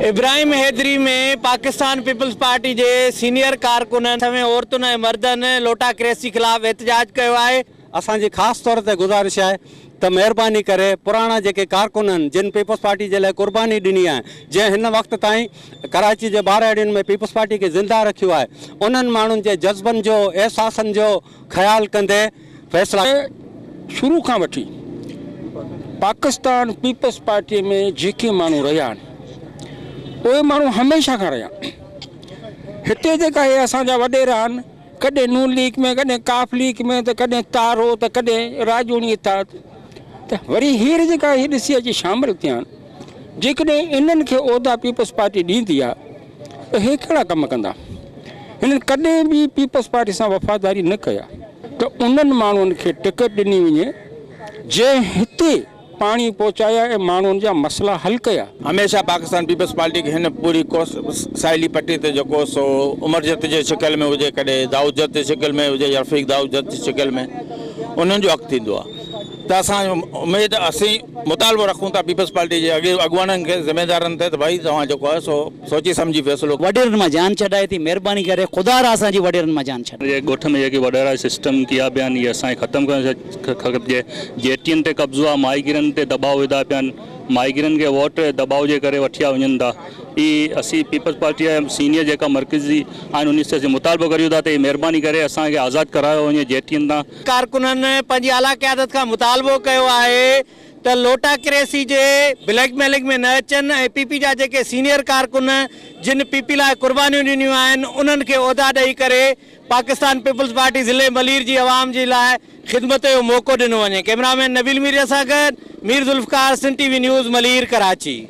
Ibrahim Hyderi ۾ Pakistan peoples party جي senior ڪارڪنن سوين عورتن ۽ مردن لوٽا ڪريسي خلاف احتجاج ڪيو آهي. اسان جي خاص طور تي گذارش آهي ته مهرباني ڪري پراڻا جيڪي ڪارڪن آهن جن پيپلز پارٽي جي لاء قرباني ڏني آهي جنهن هن وقت تائين ڪراچي جي ٻهراڙين ۾ پيپلز پارٽي کي زنده رکيو آهي انهن ماڻهن جي جذبن جو احساسن جو خيال ڪندي فيصلا شروع کان وٺي پاڪستان پيپلز پارٽي ۾ جيڪي ماڻهو رهيا آهن اهي ماڻهو هميشه کان رهيا هتي جيڪا هي اسان جا وڏيرا آهن ڪڏهن نون ليگ ۾ ڪڏهن ڪاف ليگ ۾ ته ڪڏهن تارو ته ڪڏهن راڄوڻي اتحاد ته وري هير جيڪا هي ڏسي اچي شامل ٿيا آهن جيڪڏهن انهن کي عهدا پيپلز پارٽي ڏيندي آ ته هي ڪهڙا ڪم ڪندا هنن ڪڏهن به پيپلز پارٽي سان وفاداري نه ڪئي آ ته انهن ماڻهن کي ٽڪيٽ ڏني وڃي جنهن هتي پاڻي پهچايا ۽ ماڻهن جا مسئلا حل ڪيا. هميشه پاڪستان پيپلز پارٽي کي هن پوري ساحلي پٽي تي جيڪو سو عمر جت جي شڪل ۾ هجي ڪڏهن دائود جت جي شڪل ۾ هجي يا رفيق دائود جت جي شڪل ۾ انهن جو حق ٿيندو آهي ته اسان اميد اسين مطالبو رکون ٿا پيپلز پارٽي جي اڳي اڳواڻن کي ذميدارن تي ته ڀائي توهان جيڪو آهي سو سوچي سمجهي فيصلو وڏيرن مان جان ڇڏائي ٿي مھرباني ڪري خدا را اسان جي وڏيرن مان جان ڇڏايو. جي ڳوٺ ۾ جيڪي وڏيرا سسٽم ڪيا پيا آهن اهي اسان کي ختم ڪرڻ کپجي جيٽين تي قبضو آهي ماهيگيرن تي دٻاء وڌا پيا آهن ماهيگيرن کي ووٽ دٻاء جي ڪري وٺيا وڃن ٿا اهي اسين پيپلز پارٽي جا سينيئر جيڪا مرڪزي آهن انهي سان اسين مطالبو ڪريون ٿا ته اهي مهرباني ڪري اسان کي آزاد ڪرايو وڃي جيٽين تان. ڪارڪنن پنهنجي اعليٰ قيادت کان مطالبو ڪيو آهي ته لوٽا ڪريسي جي بليڪ ميلنگ ۾ نه اچن ۽ پي پي جا جيڪي سينيئر ڪارڪن جن پي پي لاء قربانيون ڏنيون آهن انهن کي عهدا ڏئي ڪري پاڪستان پيپلز پارٽي ضلعي ملير جي عوام جي لاء خدمت جو موقعو ڏنو وڃي ڪئميرا مين نبيل مير سان گڏ Mir Zulfiqar Sindh T V news Malir Karachi.